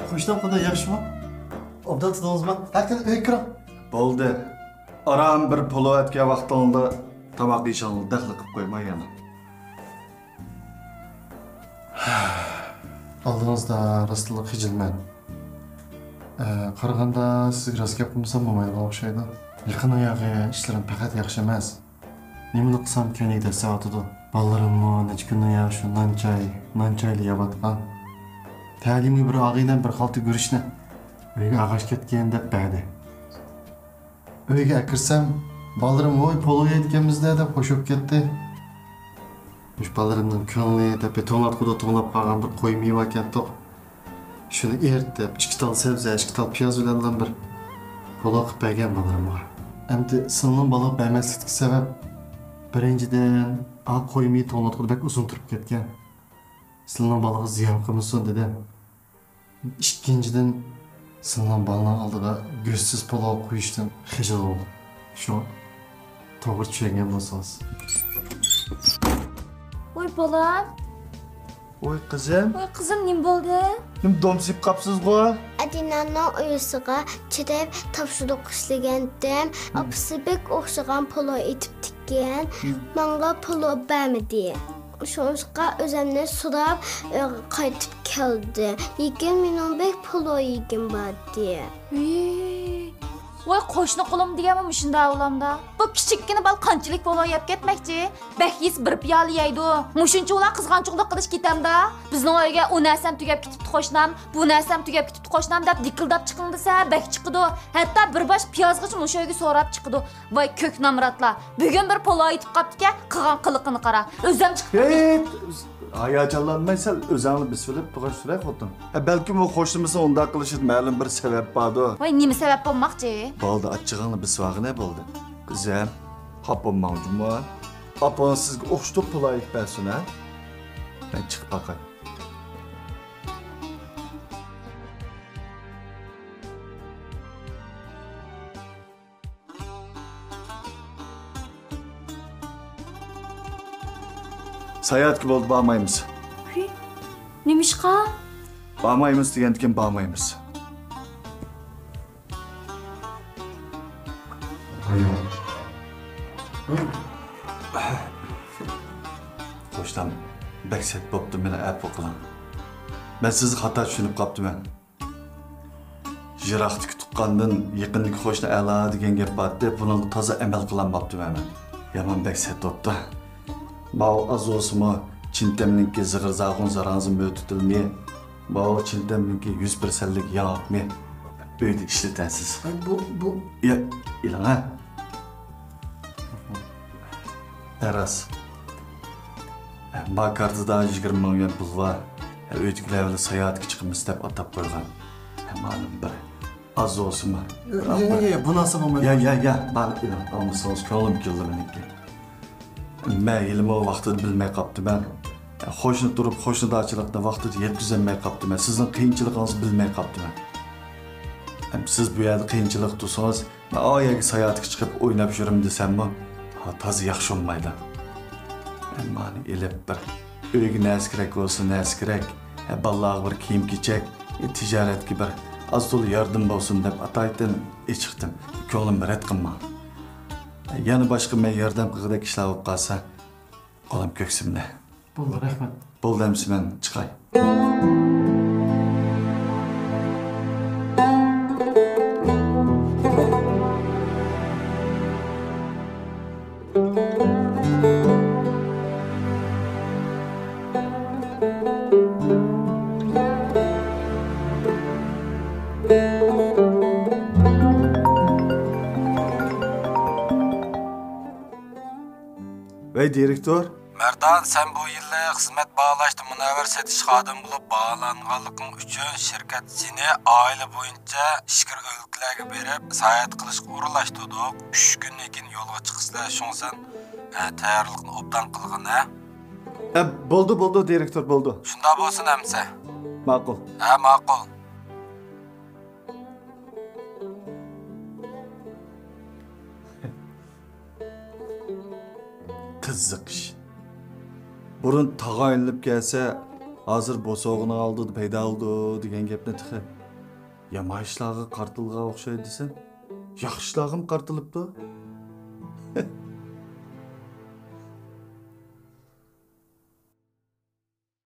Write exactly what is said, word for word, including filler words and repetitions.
قوشنام قانداق، ياخشىمۇ؟ ئوبدان تۇردىڭىزمۇ؟ ھە، قېنى، ئۆيگە كىرىڭ. بولدى. ئاران بىر پولۇ ئەتكەن ۋاقتىڭلاردا تاماق يېيىشىڭلارنى دەخلى قىلىپ قويماي يەنە. ئالدىڭىزدا راستلا خىجىلمەن. ئە، قارىغاندا سىزگە راست گەپ قىلمىسام بولمايدىغان ئوخشايدۇ. يېقىن ئاياغى ئىشلىرىم پەقەت ياخشى ئەمەس. نېمىلا قىلسام كەينىگە دەسسەۋاتىدۇ. بالىلىرىممۇ نەچچە كۈندىن يا شۇ نان چاي، نان چايلا يەۋاتقان. تەلىيىمگە بىر ئاغىنەم بىر خالتا گۈرۈچنى ئۆيگە ئاغاچ كەتكەن دەپ بەردى. ئۆيگە ئەكىرسەم، بالىلىرىم ۋوي پولۇ يەيدىكەنمىز-دە دەپ خوش بولۇپ كەتتى. مۇشۇ بالىلىرىمنىڭ كۆڭلى دەپ بىر توڭلاتقۇدا توڭلاپ قالغان بىر قوي مېيى باركەنتۇق. شۇنى ئېرىتىپ، ئىككى تال سەۋزە، ئىككى تال پىياز بىلەن بىر پولۇ قىلىپ بەرگەن بالىلىرىمغا. ئەمدى سىڭلىم بالىغا بەرمەسلىكتىكى سەۋەب، بىرىنچىدىن، ئا قوي مېيى توڭلاتقۇدا بەك ئۇزۇن تۇرۇپ كەتكەن. سىڭلىم بالىغا زىيان قىلمىسۇن دېدىم. ئىككىنچىدىن، سىڭلىم بالىنىڭ ئالدىغا گۆشسىز پولۇ قويۇشتىن خىجىل بولدۇم. شۇڭا توغرا چۈشەنگەن بولسىڭىز. ۋوي بالام. ۋوي قىزىم. ۋوي قىزىم، نېمە بولدى؟ نېمە دومسىيىپ قاپسىزغۇ؟ ئەدىناننىڭ ئۇيىسىغا چىداپ تاپشۇرۇق ئىشلىگەنتىم. ئاپىسى بەك ئوخشىغان پولۇ ئېتىپتىكەن. ماڭا پولۇ بەرمىدى. شۇڭلاشقا ئۆزۈمنى سوراپ ئۆيگە قايتىپ كەلدى. لېكىن مېنىڭ بەك پولۇ يېگۈم باردى. ۋىي. ۋاي، قوشنا قۇلۇم دېگەنمۇ مۇشۇنداق ئۇلامدا. بۇ كىچىككىنە بالا قانچىلىك پولۇ يەپ كەتمەكچى؟ بەك يېسە بىر پىيالە يەيدۇ. مۇشۇنچە ئۇلار قىزغانچۇقلۇق قىلىش كېتەمدا. بىزنىڭ ئۆيگە ئۇ نەرسەم تۈگەپ كېتىپتۇ قوشنام، بۇ نەرسەم تۈگەپ كېتىپتۇ قوشنام دەپ دىكىلداپ چىقىڭ دېسە بەك چىقىدۇ. ھەتتا بىر باش پىيازغىچە مۇشۇ ئۆيگە سوراپ چىقىدۇ. ۋاي كۆك نامراتلار، بۈگۈن بىر پولۇ ئېتىپ قاپتىكەن، قىلغان قىلىقىنى قارا. ئۆزۈم چىقىپ ھېيت! ھاياجانلانماي سەل ئۆزۈڭنى بېسىۋېلىپ تۇرغان سۈرە خوتۇن. ئە، بەلكىم ئۇ قوشنىمىزنىڭ ئۇنداق قىلىشىدا مەلۇم بىر سەۋەب باردۇ. ۋاي نېمە سەۋەب بولماقچى؟ بولدى، ئاچچىقىڭنى بېسىۋالغىنە بولدى. قىزىم، خاپا بولماڭ جۇمۇ. ئاپىڭىز سىزگە ئوخشىتىپ پولۇ ئېتىپ بەرسۇن ھە. مەن چىقىپ باقاي. ساياھەتكە بولدى بارمايمىز. ھى، نېمىشقا؟ بارمايمىز دېگەندىكىن بارمايمىز. قوشنام، بەك سەت بوپتۇ، مېنى ئەپۇ قىلىڭ. مەن سىزنى خاتا چۈشىنىپ قاپتىمەن. يىراقتىكى تۇغقاندىن يېقىندىكى قوشنا ئەلا دېگەن گەپ بارتتى، بۇنىڭغا تازا ئەمەل قىلالماپتىمەن مەن. يامان بەك سەت بوپتۇ. ماۋۇ ئاز بولسىمۇ چىنتەمنىڭكى زىغىر زاغۇن زاراڭزا مۆتىتىلمىي، ماۋۇ چىنتەمنىڭكى يۈز پىرسەنتلىك ياڭاقنى ئۆيدە ئىشلىتەسىز. ئاي، بۇ، بۇ يا، ئېلىڭ ھە. ئە، راست. ئە، ما كارتىدا يىگىرمە مىڭ يۈەن پۇل بار. ئە، ئۆيدىكىلەر بىلەن ساياھەتكە چىقىمىز دەپ ئاتاپ قويغان. ئە، مانا بىر ئاز بولسىمۇ. يا، يا، يا، بۇ نەرسە بولمايدۇ. يا، يا، يا، مانا ئېلىڭ، ئالمىسىڭىز كۆڭلۈم كېلىدۇ مېنىڭكى. مەن ھېلىمۇ ۋاقتىدا بىلمەي قاپتىمەن. قوشنا تۇرۇپ، قوشنىدارچىلىقنى ۋاقتىدا يەتكۈزەلمەي قاپتىمەن. سىزنىڭ قىيىنچىلىقىڭىزنى بىلمەي قاپتىمەن. ھەم سىز بۇ يەردە قىيىنچىلىق تۇرسىڭىز، مەن ئا يەرگە ساياھەتكە چىقىپ ئويناپ يۈرىمەن دېسەممۇ، ھا، تازا ياخشى بولمايدۇ. مەن مانى ئېلىپ بىر ئۆيگە نەرسە كېرەك بولسا نەرسە كېرەك، ھە، بالىلارغا بىر كىيىم-كېچەك، ھە، تىجارەتكە بىر ئاز-تولا ياردىم بولسۇن دەپ ئاتايتتىن ئېچىقتىم. كۆڭلۈمنى رەت قىلماڭ. يەنە باشقا مەن ياردەم قىلغۇدەك ئىشلار بولۇپ قالسا، قولۇم كۆكسۈمدە. بولدى، رەھمەت. بولدى، ئەمىسە مەن چىقاي. ۋەي، دىرېكتور. مەردان، سەن بۇ يىلى خىزمەت باھالاشتا مۇنەۋۋەر سېتىش خادىمى بولۇپ باھالانغانلىقىڭ ئۈچۈن شىركەت سېنى ئائىلە بويىچە ئىچكىرى ئۆلكىلەرگە بېرىپ ساياھەت قىلىشقا ئورۇنلاشتۇردۇق. ئۈچ كۈندىن كېيىن يولغا چىقىسىلەر، شۇڭا سەن، ئە، تەييارلىقنى ئوبدان قىلغىن، ھە؟ ئە، بولدى، بولدى، دىرېكتور، بولدى. شۇنداق بولسۇن ئەمىسە. ماقۇل. ھە، ماقۇل. قىزىق ئىش. بۇرۇن تاغايىنلىنىپ كەلسە، ھازىر بوسۇغىنىڭ ئالدىدا پەيدا بولىدۇ دېگەن گەپنى تېخى يامان ئىشلارغا قارىتىلغان ئوخشايدۇ دېسەم، ياخشى ئىشلارغىمۇ قارىتىلىپتۇ.